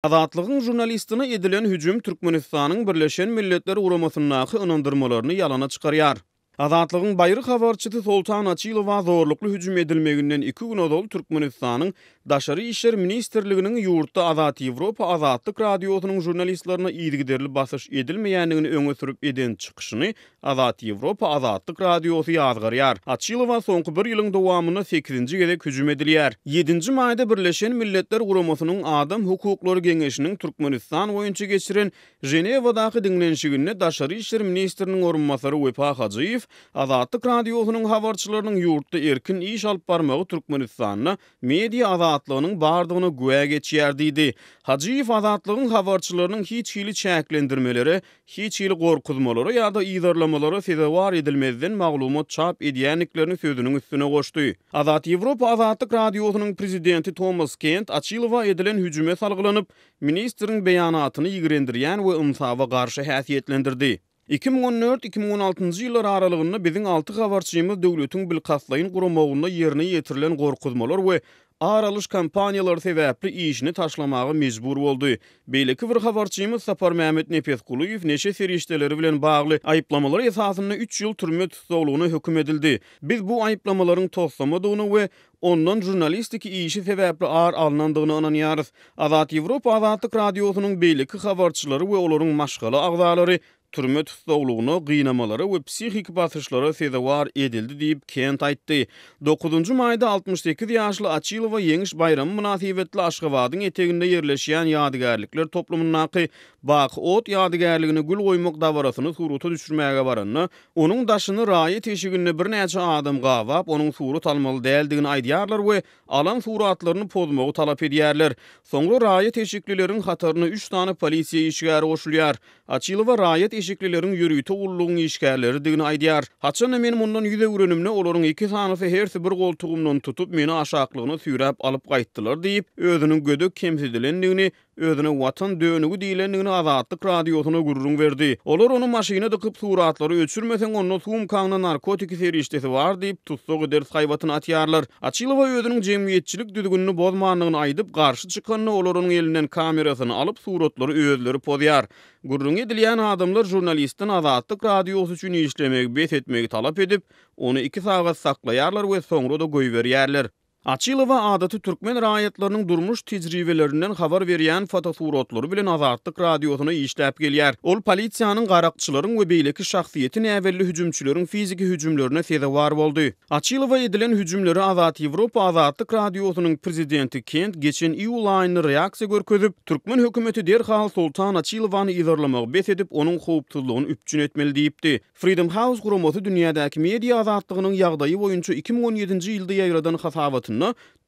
Azatlygyň žurnalistine edilen hüjüm Türkmenistanyň Birleşen Milletler Guramasyndaky ynandyrmalaryny ýalana çykarýar. Azatlygyň baýry habarçysy Soltan Açylowa zorlukly hüjüm edilmeginden iki gün ozal Türkmenistanyň Daşary işler ministrliginiň ýurtda Azat Ýewropa Azatlyk Radiosynyň žurnalistlerine yzygiderli basyş edilmeýändigini öňe sürüp eden çykyşyny Azat Ýewropa Azatlyk Radiosy ýazgarýar. Açylowa soňky bir ýylyň dowamynda sekizinji gezek hüjüm edilýär. Ýedinji maýda Birleşen Milletler Guramasynyň Adam hukuklary geňeşiniň Türkmenistan boýunça geçiren Ženewadaky diňlenişiginde daşary işler ministriniň orunbasary Wepa Hajyýew Azatlyk Radiosynyň habarçylarynyň ýurtda erkin iş alyp barmagy Türkmenistanda media azatlygynyň bardygyna güwä geçýär diýdi. Hajyýew Azatlygyň habarçylarynyň hiç hili çäklendirmelere, hiç hili gorkuzmalara ýa-da yzarlamalara sezewar edilmezden maglumat çap edýändiklerini sözüniň üstüne goşdy. Azat Ýewropa Azatlyk Radiosynyň prezidenti Tomas Kent Açylowa edilen hüjüme salgylanyp, ministriň beýanatyny ýigrendirýän we ynsaba garşy häsiýetlendirdi. 2014, 2016-njy ýyllar aralygynda biziň alty habarçymyz döwletiň bilkastlaýyn guramagynda ýerine ýetirilen gorkuzmalar we ar alyş kampaniýalary sebäpli işini taşlamaga mejbur boldy. Beýleki bir habarçymyz Saparmämmet Nepesgulyýew neşe serişdeleri bilen bagly aýyplamalar esasynda üç ýyl türme tussaglygyna höküm edildi. Biz bu aýyplamalaryň toslamadygyna we ondan žurnalistiki işi sebäpli ar alnandygyna ynanýarys. Azat Ýewropa Azatlyk Radiosynyň beýleki habarçylary we olaryň maşgala agzalary türme tussaglygyna, gynamalara we psihiki basyşlara sezewar edildi diýip, Kent aýtdy. Dokuzynjy maýda 68 ýaşly Açylowa Ýeňiş baýramy mynasybetli Aşgabadyň eteginde ýerleşýän ýadygärlikler toplumyndaky Baky ot ýadygärligine gül goýmak dabarasyny surata düşürmäge baranda, onuň daşyny raýat eşiginde birnäçe adam gabap, onuň surat almaly däldigini aýdýarlar we alan suratlaryny pozmagy talap edýärler. Soňra raýat eşiklileriň hataryna üç sany polisiýa işgäri goşulýar. Açylowa raýat eşiklileriň ýörite gullugyň işgärleridigini aýdýar. Haçan-da men mundan ýüz öwrenimde, olaryň iki sanysy hersi bir goltugymdan tutup, meni aşaklygyna süýräp alyp gaýtdylar diýip, özüniň gödek kemsidilendigini, özüne Watan dönügi diýlendigini Azatlyk Radiosyna gürrüň berdi. Olar ony maşyna dykyp, suratlary öçürmeseň, onda sumkaňda narkotiki serişdesi bar diýip, tussag ederis haýbatyny atýarlar. Açylowa özüniň jemgyýetçilik düzgünini bozmandygyny aýdyp, garşy çykanda, olar onuň elinden kamerasyny alyp, suratlary özleri pozýar. Gürrüňi edilýän adamlar žurnalistden Azatlyk Radiosy üçin işlemegi bes etmegi talap edip, ony iki sagat saklaýarlar we soňra-da goýberýärler. Açylowa adaty türkmen raýatlarynyň durmuş tejribelerinden habar berýän fotosuratlary bilen Azatlyk Radiosyna işläp gelýär. Ol polisiýanyň, garakçylaryň we beýleki şahsyýeti näbelli hüjümçileriň fiziki hüjümlerine sezewar boldy. Açylowa edilen hüjümlere Azat Ýewropa Azatlyk Radiosynyň prezidenti Kent geçen iýul aýynda reaksiýa görkezip, türkmen hökümeti derhal Soltan Açylowany yzarlamagy bes edip, onuň howpsuzlygyny üpjün etmeli diýipdi. Freedom House guramasy dünýädäki media azatlygynyň ýagdaýy boýunça 2017-nji ýylda ýaýradan hasabatynda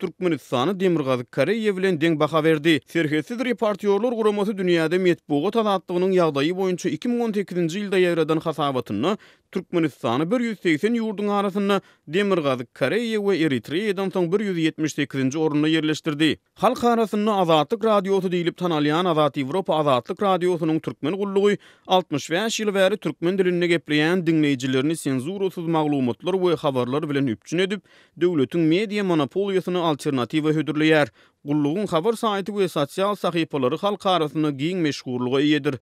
Türkmenistana Demirgazyk Koreýa bilen deň baha berdi. Serhetsiz reportýorlar guramasy dünýäde metbugat azatlygynyň ýagdaýy boýunça 2018-nji ýylda ýaýradan hasabatynda Türkmenistany 180 ýurduň arasynda Demirgazyk Koreýa we Eritreýadan soň 178-nji orunda ýerleşdirdi. Halk arasynda Azatlyk Radiosy diýlip tanalýan Azat Ýewropa Azatlyk Radiosynyň türkmen gullugy 65 ýyl bäri türkmen dilinde gepleýän diňleýjilerini senzurasyz maglumatlar we habarlar bilen üpjün edip, döwletiň media monopoliýasyna alternatiwa hödürleýär. Gullugyň habar saýty we sosial sahypalary halk arasynda giň meşhurlyga eýedir.